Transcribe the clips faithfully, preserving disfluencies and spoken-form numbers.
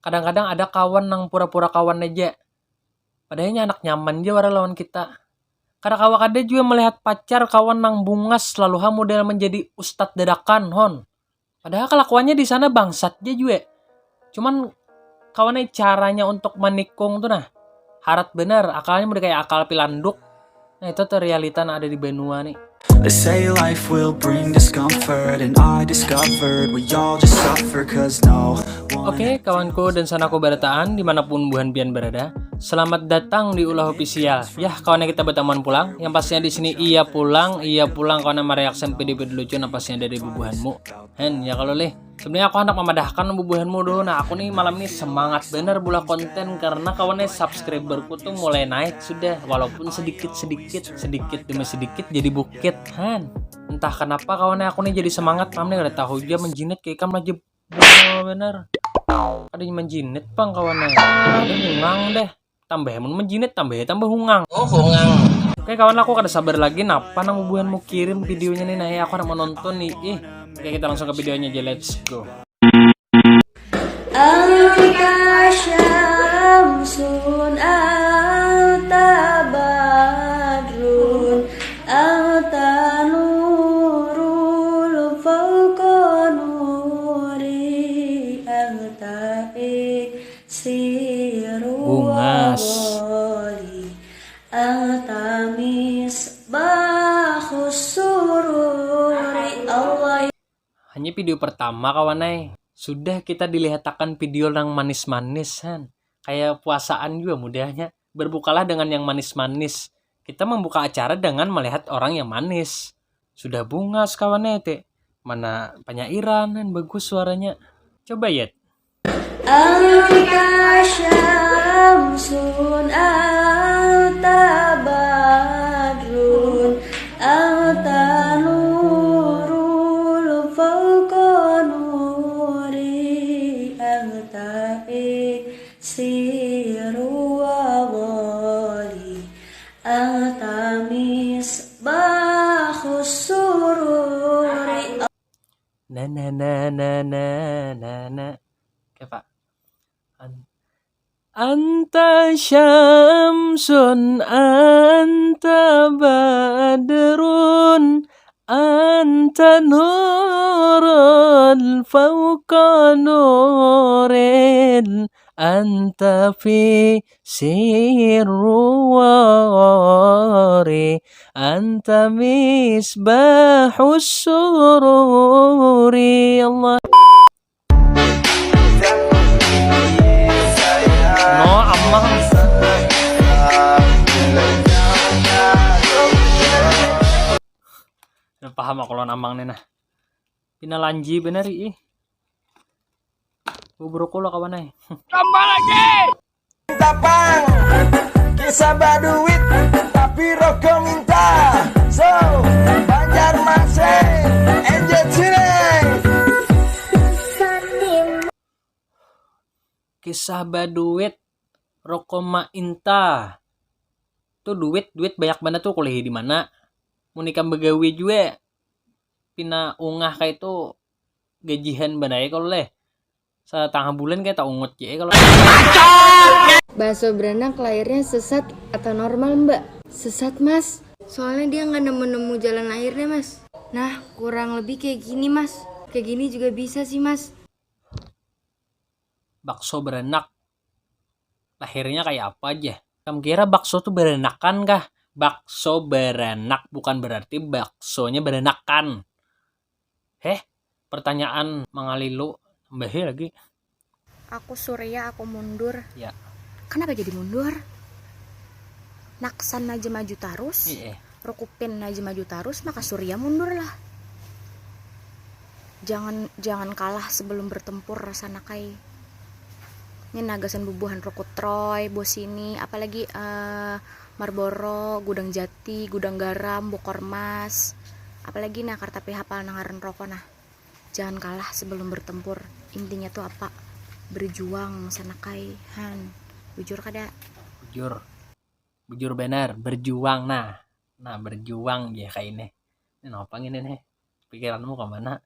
Kadang-kadang ada kawan nang pura-pura kawan aja. Padahalnya anak nyaman ja wara lawan kita. Kada kawa kada jua melihat pacar kawan nang bungas lalu ha model menjadi ustad dadakan hon. Padahal kelakuannya di sana bangsat ja jua. Cuman kawan ai caranya untuk manikung tu nah. Harat benar, akalnya model kayak akal pilanduk. Nah, itu tuh realita yang ada di banua nih. They say life will bring discomfort, and I discovered we all just suffer, cause no one. Oke, kawanku dan sanaku barataan dimanapun buhan pian berada, selamat datang di Ulah Official. Yah, kawannya kita bertemuan pulang. Yang pastinya di sini iya pulang, iya pulang kawannya mereaction video-video lucu yang pastinya dari bubuhanmu. Hen, ya kalau leh. Sebenarnya aku hendak memadahkan bubuhanmu dulu. Nah, aku nih malam ini semangat bener bulah konten karena kawannya subscriberku tuh mulai naik sudah, walaupun sedikit-sedikit, sedikit demi sedikit jadi bukit. Han, entah kenapa kawannya aku nih jadi semangat malam nih, kada tahu juga menjinit kayak ikam aja. Bener. Ada yang menjinit pang kawannya. Ada yang ngang deh. Tambah mun menjinit, tambah tambah hungang. Oh, hungang. Oke kawan, aku kada sabar lagi napa nang bubuhanmu kirim videonya nih. Nah, aku hendak menonton nih. Ih, oke, kita langsung ke videonya aja. Let's go. Anta syamsun, anta badrun, anta nurul fauqa nuri, anta iksiru. Bungas. Wali, anta misbahus sururi. Allah. Hanya video pertama kawan ai. Sudah kita dilihatakan video nang manis-manis han. Kayak puasaan juga modelnya. Berbukalah dengan yang manis-manis. Kita membuka acara dengan melihat orang yang manis. Sudah bungas kawan ai, te. Mana penyairan han, bagus suaranya. Coba ya. Anta syamsun, anta badrun, anta nurul fauqa nuri, anta iksiru wa wali, anta misbahus sururi. Na na na na na na na. Oke, Pak. An-, anta syamsun, anta badrun, anta nurun fauqa nurin, anta fi sirru wari, anta misbahus sururi. Allah. No, amang. Udah paham aku lawan amang nih nah. Pina lanji bener ih. Bubur kulo kawan ai. Tambah lagi. Tapang, kisah baduit, tapi rokok minta. So, Banjarmasin, enjoy today. Kisah baduit, rokok mainta. Tuh duit, duit banyak banget tuh kuliah di mana. Mun ikam begawi juga, pina ungah kayak itu gajihan banyak kalau leh. Setengah bulan kayak tak ungut ya kalau. Bakso beranak lahirnya sesat atau normal, Mbak? Sesat, Mas. Soalnya dia nggak nemu-nemu jalan lahirnya, Mas. Nah, kurang lebih kayak gini, Mas. Kayak gini juga bisa sih, Mas. Bakso beranak. Lahirnya kayak apa aja? Kamu kira bakso tuh beranakan kah? Bakso beranak bukan berarti baksonya beranakan. Heh, pertanyaan mangalilu, tambahi lagi. Aku Surya, aku mundur. Ya. Kenapa jadi mundur? Naksan aja maju tarus, iya. Rukupin aja maju tarus, maka Surya mundur lah. Jangan, jangan kalah sebelum bertempur, rasanakai. Ini nagasan bubuhan Rukut Troy, Bosini, apalagi eh, Marlboro, Gudang Jati, Gudang Garam, Bokor Mas. Apalagi nah, kartapi hapal nang ngaran rokok nah. Jangan kalah sebelum bertempur. Intinya tuh apa? Berjuang, sanakai. Han, bujur kada? Bujur. Bujur benar, berjuang nah. Nah, berjuang ya kayak ini. Ini apa ini nih? Pikiranmu ke mana?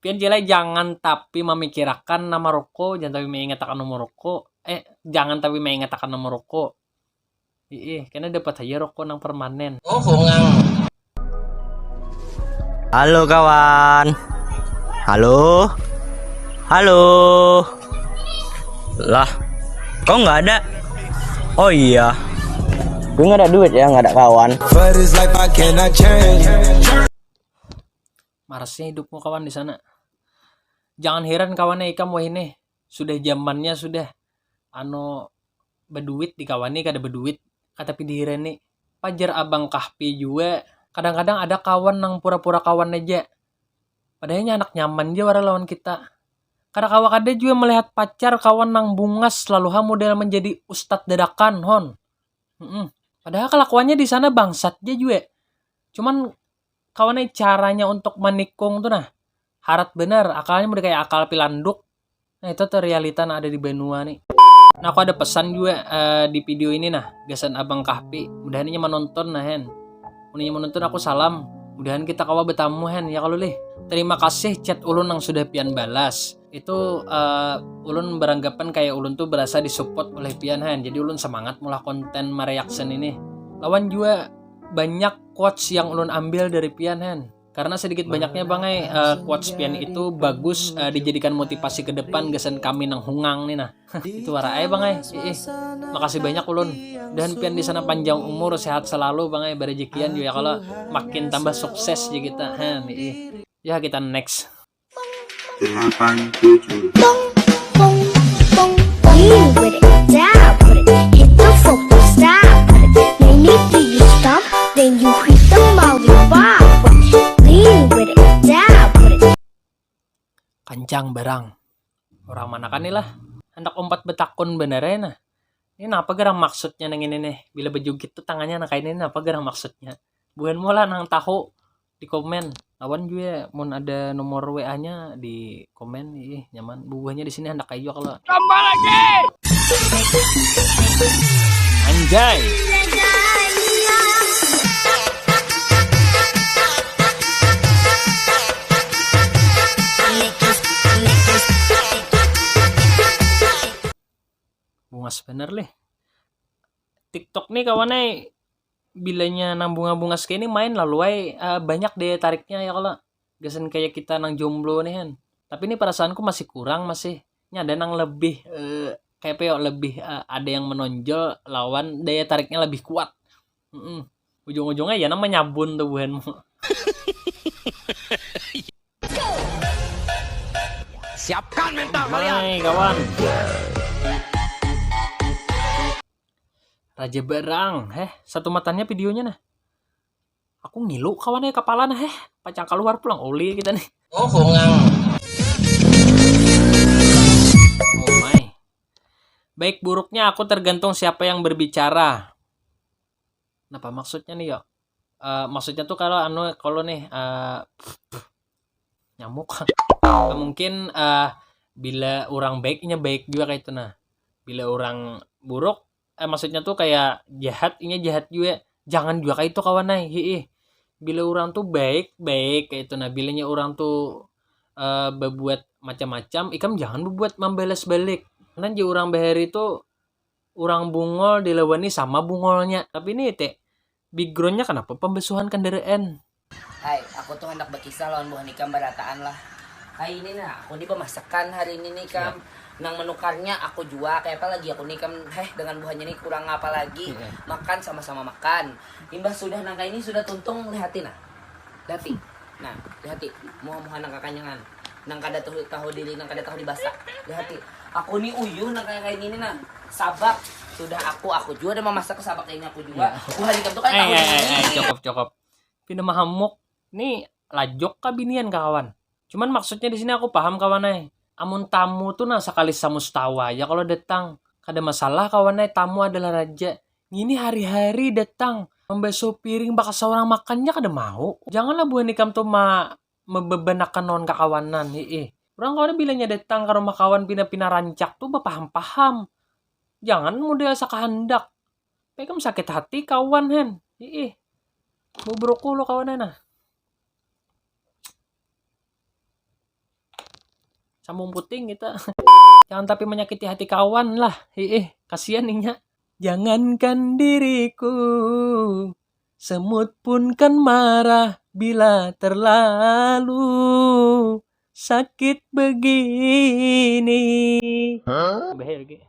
Pian jilai jangan tapi mamikirakan nama ruko, jangan tapi maingatakan nomor ruko. Eh, jangan tapi maingatakan nomor ruko. Iih, kena dapat haja ruko nang permanen. Oh, bungang. Halo kawan. Halo. Halo. Lah, kok nggak ada? Oh iya. Gue nggak ada duit ya, nggak ada kawan. Marasnya hidupmu kawan di sana. Jangan heran kawannya ikam wah ini. Sudah zamannya sudah anu beduit dikawani kada beduit kata pidihirani. Pajar abang kahpi jua. Kadang-kadang ada kawan nang pura-pura kawan aja. Padahalnya anak nyaman aja wara lawan kita. Kada kawa kada juga melihat pacar kawan nang bungas lalu ha model menjadi ustadz dadakan hon. Mm-mm. Padahal kelakuannya di sana bangsat aja juga. Cuman kawannya caranya untuk menikung tuh nah harat benar akalnya udah kayak akal pilanduk. Nah itu tuh realita nah ada di banua nih. Nah aku ada pesan juga uh, di video ini nah gasan abang kahpi mudahan ini menonton nah hen. Munnya menonton aku salam. Mudahan kita kawa bertamu hen ya kalau lih. Terima kasih chat ulun yang sudah pian balas. Itu uh, ulun beranggapan kayak ulun tuh berasa disupport oleh pian hen. Jadi ulun semangat mulah konten mereaction ini. Lawan juga banyak quotes yang ulun ambil dari pian hen. Karena sedikit banyaknya bangai uh, quotes pian itu bagus uh, dijadikan motivasi ke depan gasan kami nang hungang nih nah. Itu warai bangai. Iih. Makasih banyak ulun. Dan pian di sana panjang umur, sehat selalu bangai, berejekian juga kalau makin tambah sukses juga kita. Hen, iih. Ya kita next. Kancang barang. Orang mana kan lah. Hendak umpat betakun bener ya nah. Ini apa gerang maksudnya nang ini nih? Bila bejugit tuh tangannya anak ini apa gerang maksudnya? Buhan mula nang tahu di komen. Lawan juga mun ada nomor W A-nya di komen ih nyaman. Bubuhnya di sini hendak kayu kalau. Tambah lagi. Anjay. Bungas bener lih. TikTok nih kawan eh bilanya nang bunga-bunga sekini main lalu ay uh, banyak deh tariknya ya kalau gasan kayak kita nang jomblo nih kan. Tapi ini perasaanku masih kurang masih. Ini ada nang lebih uh, kayak apa ya lebih uh, ada yang menonjol lawan daya tariknya lebih kuat. Mm-mm. Ujung-ujungnya ya nang menyabun tuh buhanmu. Siapkan mental kalian. Hai kawan. Raja Barang, heh, satu matanya videonya nah. Aku ngilu kawannya kepala nah, heh, pacang keluar pulang oli kita nih. Oh, hongang. Oh my. Baik buruknya aku tergantung siapa yang berbicara. Kenapa maksudnya nih yo? Uh, maksudnya tuh kalau anu kalau nih uh, nyamuk. Mungkin uh, bila orang baiknya baik juga kayak itu nah. Bila orang buruk, eh maksudnya tuh kayak jahat, inya jahat juga. Jangan juga kayak itu kawan ay. Hiih. Bila orang tuh baik, baik kayak itu nah. Bilanya orang tuh uh, berbuat macam-macam, ikam jangan berbuat membalas balik. Nanti orang bahari itu orang bungol dilawani sama bungolnya. Tapi ini teh backgroundnya kenapa pembesuhan kendaraan? Hai, aku tuh hendak berkisah lawan buah nikam berataan lah. Hai ini nah, aku ini pemasakan hari ini nih kam. Ya. Nang menukarnya aku jua, kayak apa lagi aku nih kam, heh dengan buahnya nih kurang apa lagi. Ya. Makan sama-sama makan. Imbah sudah nangka ini sudah tuntung lihati nah. Lihati. Nah, lihati. Muha-muha nang kakanyangan. Nang kada tahu tahu diri nang kada tahu dibasa. Lihati. Aku ni uyuh nang kaya kaya gini nah. Sabab sudah aku aku jua ada memasak sabab ini aku jua. Ya. Buhan ikam tuh kan eh, tahu eh, diri. Eh, cukup cukup. Pina mahamuk. Ni lajok kah binian kawan. Cuman maksudnya di sini aku paham kawan eh. Amun tamu tuh nah sakali samustawa aja kalau datang. Kada masalah kawan eh tamu adalah raja. Ngini hari-hari datang membasuh piring bakal seorang makannya kada mau. Janganlah buhan ikam tuh ma membebanakan non kakawanan hiih. Orang kawan bilanya datang ke rumah kawan pina-pina rancak tuh bapaham-paham. Jangan model sakahandak. Pekam sakit hati kawan hen. Hiih. Bobrok lo kawan nah. Kampung puting kita. Jangan tapi menyakiti hati kawan lah. Hiih, kasihan inya. Jangankan diriku, semut pun kan marah bila terlalu sakit begini. Bahaya lagi.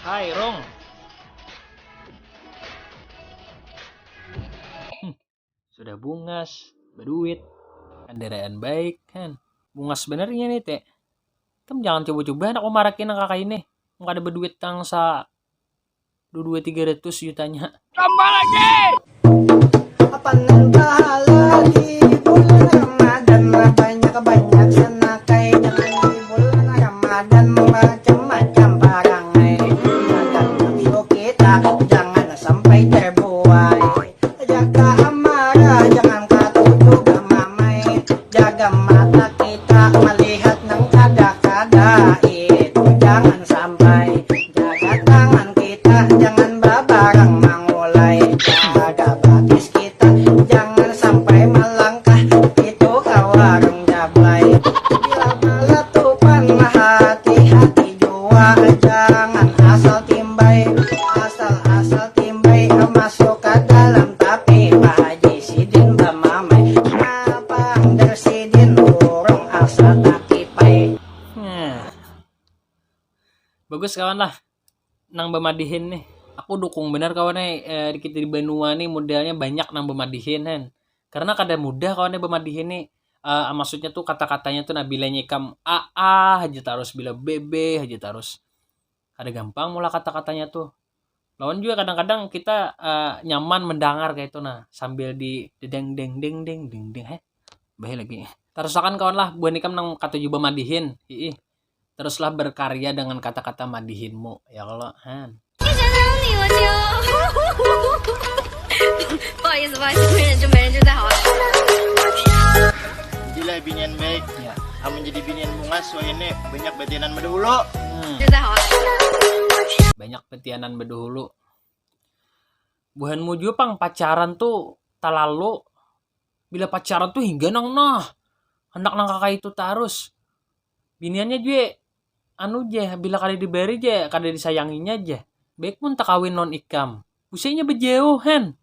Hai, Rong. Hmm. Sudah bungas, berduit, kendaraan baik, kan. Bungas benernya nih, Teh. Kamu jangan coba-coba nak memarakin nang kakak ini. Nggak ada berduit tang sa dua dua tiga ratus jutanya. Tambah lagi. Apa nang tahala di bulan Ramadan? Banyak-banyak sanakai, jangan di bulan Ramadan macam-macam parangai. Jaga nafsu kita, jangan sampai terbuai. Jaga amarah, jangan katuju bamamai. Jaga mata kita melihat nang kada-kada itu, jangan sampai. Jaga tangan kita, jangan babarang mangulai. Jaga batis kita, jangan sampai melangkah itu ka warung jablay. Bila balatupan, hati-hati jua, jangan asal timbai. Asal-asal timbai masuk ka dalam, tapi Pak Haji sidin bamamai. Napang der sidin urung asa takipai. Nah. Bagus kawan lah. Nang bamadihin nih. Aku dukung benar kawan nih, eh, di kita di banua nih modelnya banyak nang bamadihin, hen. Karena kada mudah kawan nih bamadihin nih. Eh, maksudnya tuh kata-katanya tuh, nah, bilanya ikam A A aja tarus, bila B B aja tarus. Kada gampang mula kata-katanya tuh. Lawan juga kadang-kadang kita, eh, nyaman mendengar kayak itu, nah, sambil di dedeng deng deng deng deng deng, heh. Bahaya lagi. Tarusakan kawan lah, buhan ikam nang katuju bamadihin. Hiih. Teruslah berkarya dengan kata-kata madihinmu, ya kalau, han. Boys, boys, manajer, manajer dah. Jadilah binian baik. Ya. Amun jadi binian bungas, wah ini banyak batianan badahulu. Hmm. Dah. Banyak batianan badahulu. Buhanmu jua pang pacaran tuh talalu. Bila pacaran tuh hingga nang nah. Handak nang kakak itu tarus. Biniannya jua anu ja, bila kada dibari ja, kada disayanginya ja. Baik mun takawin lawan ikam. Businya bejauh, hen.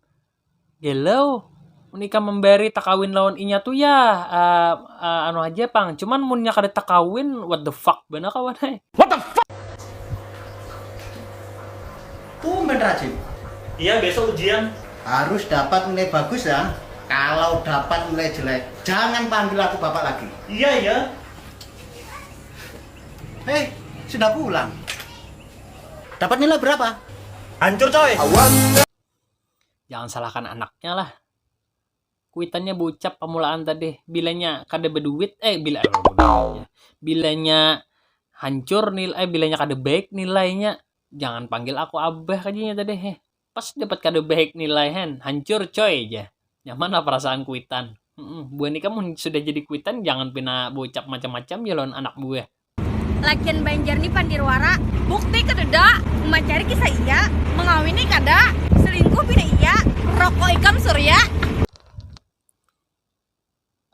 Gelau. Mun ikam membari takawin lawan inya tuh ya, eh, eh, anu aja pang. Cuman munnya kada takawin, what the fuck banar kawan, hai. What the fuck? Tumben rajin. Iya, besok ujian. Harus dapat nilai bagus ya. Kalau dapat nilai jelek, jangan panggil aku bapak lagi. Iya, iya. Hei, sudah pulang. Dapat nilai berapa? Hancur, coy. Jangan salahkan anaknya lah. Kuitannya bocap pamulaan tadi. Bilanya kada beduit, eh, bila, bilanya hancur nilai, eh, bilanya kada baik nilainya, jangan panggil aku abah kajanya tadi, heh. Pas dapat kada baik nilai, hen, hancur, coy, ja. Nyaman lah perasaan kuitan. Mm-mm. Buah nikah mun sudah jadi kuitan, jangan pina bocap macam-macam ya lawan anak buah. Lakian Banjar ni pandir wara, bukti kadada, macari kisah iya, mengawini kada, selingkuh pina iya, rokok ikam Surya.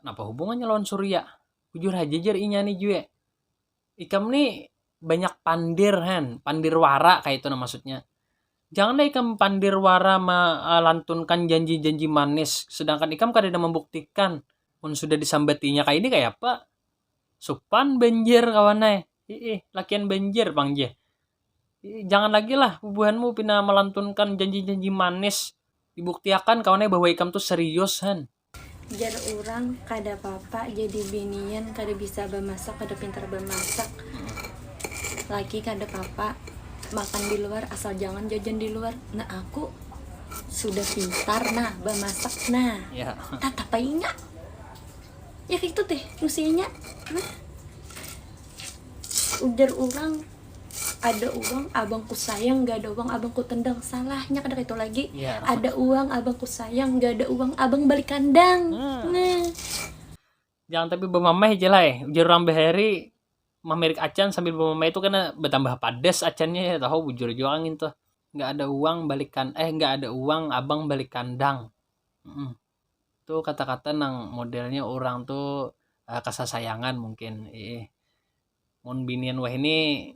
Kenapa hubungannya lawan Surya? Bujur haja jar inya ni jua. Ikam ni banyak pandir, hen, pandir wara kayak itu nah maksudnya. Janganlah ikam pandir wara melantunkan janji-janji manis, sedangkan ikam kadada membuktikan. Mun sudah disambatinya kayak ini kayak apa? Supan banjir kawan ai. Ih, lakian banjir pang jeh. Ih, jangan lagi lah bubuhanmu pina melantunkan janji-janji manis. Dibuktiakan kawan ai bahwa ikam tuh serius, han. Jar urang, kada papa jadi binian kada bisa bamasak, kada pintar bamasak. Laki kada papa makan di luar, asal jangan jajan di luar. Nah, aku sudah pintar nah bamasak nah. Ya. Tatap ai nya. Ya kayak itu teh musinya. Nah. Ujar urang, ada uang abang ku sayang, gak ada uang abang ku tendang. Salahnya kada kayak itu lagi. Ya. Ada uang abang ku sayang, gak ada uang abang balik kandang. Hmm. Nah. Jangan tapi bamameh aja lah, eh. Ujar urang bahari, mamirik acan sambil bamameh itu kena bertambah padas acannya, ya tahu bujur jua angin tuh. Nggak ada uang balikan, eh, nggak ada uang abang balik kandang. Mm-mm. Itu kata-kata nang modelnya orang tuh uh, kesasayangan mungkin. Ih. Mun binian wahini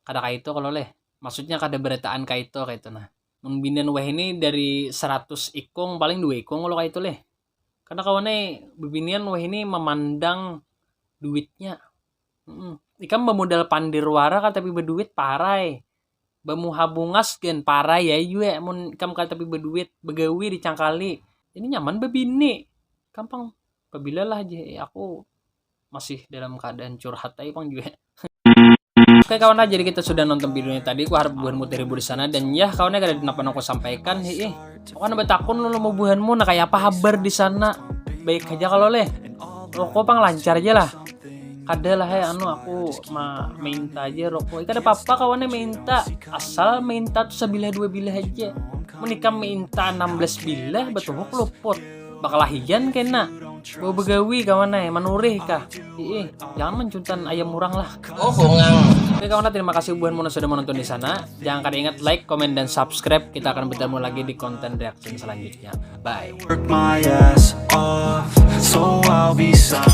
kada kaitu kalau leh. Maksudnya kada berataan kaitu kaitu nah. Mun binian wahini dari seratus ikung paling dua ikung kalau kaitu leh. Karena kawan ai bebinian wahini memandang duitnya. Mm-mm. Ikam bemodal pandir wara kada tapi beduit parai. Bemuha bungas gen parai ya jua mun ikam kada tapi beduit, begawi dicangkali. Ini nyaman bebini. Gampang. Pabila lah je aku masih dalam keadaan curhat aja pang juga. Oke kawan lah, jadi kita sudah nonton videonya tadi. Aku harap buhanmu terhibur di sana dan ya kawan kada ada napa aku sampaikan. Hiih. Aku kan betakun lu mau buhanmu nah kayak apa habar di sana. Baik aja kalau leh. Rokok pang lancar aja lah. Kada lah hai anu aku ma minta aja rokok. Kada apa-apa kawannya minta. Asal minta tuh sebilah dua bilah aja. Menikah minta enam belas bilah betuhuk luput. Bakalahian kena. Bau begawi kawan ai manurih kah. Ih, jangan mencuntan ayam murang lah. Oh, bongang. Oke kawan, terima kasih buat mana sudah menonton di sana. Jangan kada ingat like, komen, dan subscribe. Kita akan bertemu lagi di konten reaction selanjutnya. Bye. Work my ass off, so I'll be silent.